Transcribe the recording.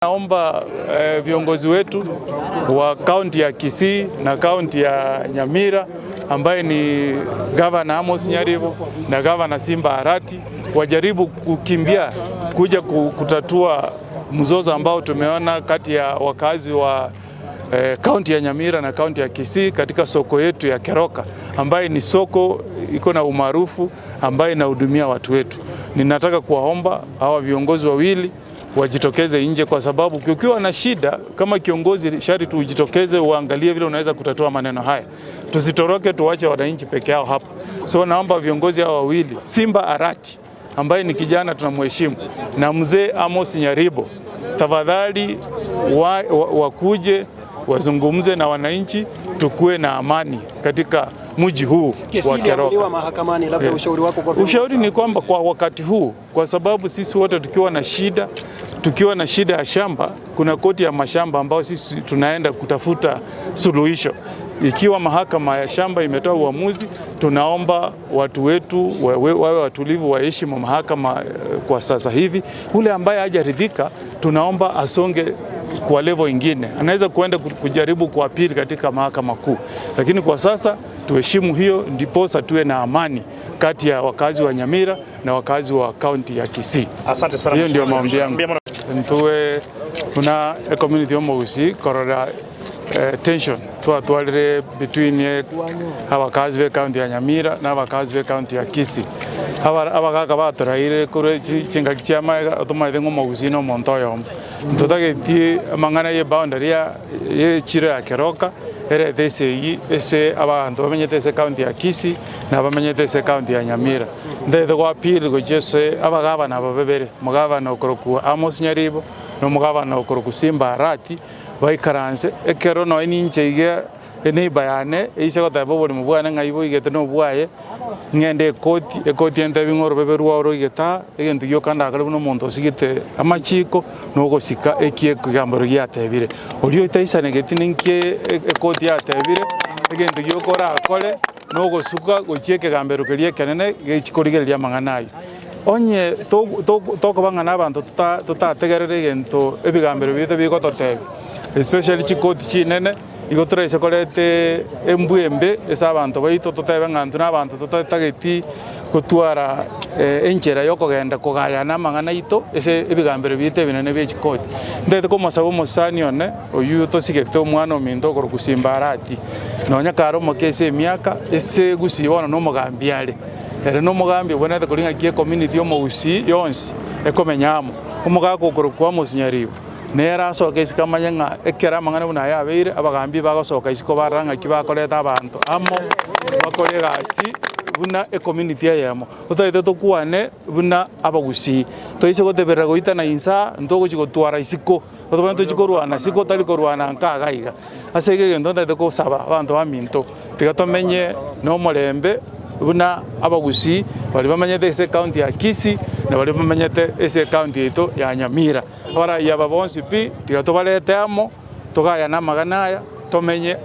Naomba viongozi wetu wa kaunti ya Kisii na kaunti ya Nyamira ambaye ni Gavana Amos Nyaribo na Gavana Simba Arati wajaribu kukimbia kuja kutatua mzozo ambao tumeona kati ya wakazi wa kaunti ya Nyamira na kaunti ya Kisii katika soko yetu ya Keroka ambaye ni soko iko na umaarufu ambaye inahudumia watu wetu. Ninataka kuwaomba hawa viongozi wawili wajitokeze nje, kwa sababu ukiwa na shida kama kiongozi sharti ujitokeze uangalie vile unaweza kutatua maneno haya. Tusitoroke tuwache wananchi peke yao hapa. So naomba viongozi hawa wawili, Simba Arati ambaye ni kijana tunamheshimu, na mzee Amos Nyaribo, tafadhali wakuje wazungumze na wananchi, tukuwe na amani katika mji huu wa Keroka. Mahakamani, labda ushauri wako kwa Ushauri ni kwamba kwa wakati huu, kwa sababu sisi wote tukiwa na shida tukiwa na shida ya shamba, kuna koti ya mashamba ambao sisi tunaenda kutafuta suluhisho. Ikiwa mahakama ya shamba imetoa uamuzi, tunaomba watu wetu wawe watulivu, waheshimu mahakama kwa sasa hivi. Ule ambaye hajaridhika, tunaomba asonge kwa level ingine, anaweza kuenda kujaribu kuapili katika mahakama kuu, lakini kwa sasa tuheshimu hiyo, ndiposa tuwe na amani kati ya wakazi wa Nyamira na wakazi wa kaunti ya Kisii. Asante sana. Hiyo ndio maombi yangu. Ntuwe buna ecommunity y'omogusii korora tension twatwarire between abakazi be county ya Nyamira na abakazi be county ya Kisii. Abagaka batoraire korwa chingaki chia amaega otomaete ng'a omogusii na omonto oyomo. Ntotageti amang'ana ya eboundary ya echiro ya Keroka erete esegi ase abanto bamenyete ase ecounty ya Kisii na bamenyete ase ecounty ya Nyamira. Ntagete go appeal gochia ase abagavana aba babere, omogavana okorokwa Amos Nyaribo na omogavana okorokwa Simba Arati, baikaranse ekero nonye ninche iga eneighbour yane eise goteba oborimo bwane ng'ai boigete na obwaye, ng'ende ekoti, ekoti entebie ng'a orobebe rwao roigete aa, egento gioka ndakore buna omonto osigete amachiko, na ogosika eki ekegambero giatebire. Oria otaisanegeti ninki ekoti yatebire, egento gioka orakore, na ogosuka gochia ekegambero keria ekenene gechi korigereria amang'ana ayio. Onye tokoba ng'a nabanto totategerere egento ebigambero biaito bigototebia, especially chikoti chinene, igo toraise koreta embwa embe ase abanto baito totebe ng'a intwe nabanto totatageti gotwara enchera ya okogenda kogayana amang'ana aito ase ebigambero biaito ebinene bie chikoti. Ntagete komosaba omosani one oyio tosigete omwana ominto okorokwa Simba Arati, nonya kare omoke ase emiaka, ase gusii bono na omogambi are. Ere nomogambi obwenerete koria ng'aki ecommunity y'omogusii yonsi ekomenya amo. Omogaka okorokwa Amos Nyaribo, nere asoke isiko amanye ng'a ekero amang'ana buna aya abeire, abagambi bagosoka isiko barora ng'aki bakoreta abanto amo, bakore egasi buna ecommunity eyemo. Totagete tokwane buna abagusii, toise goteberera goitana insaa, ntogochi gotwara isiko, tobwenerete tochie korwana isiko tari korwana nka iga iga. Ase igo egento ntagete gosaba abanto baminto, tiga tomenye nomorembe buna abagusii baria bamenyete ase ecounty ya Kisii na baria bamenyete ase ecounty yaito ya Nyamira. Abaraiyo aba bonsi pi, tiga tobarete amo, togayane amagena aya, tomenye.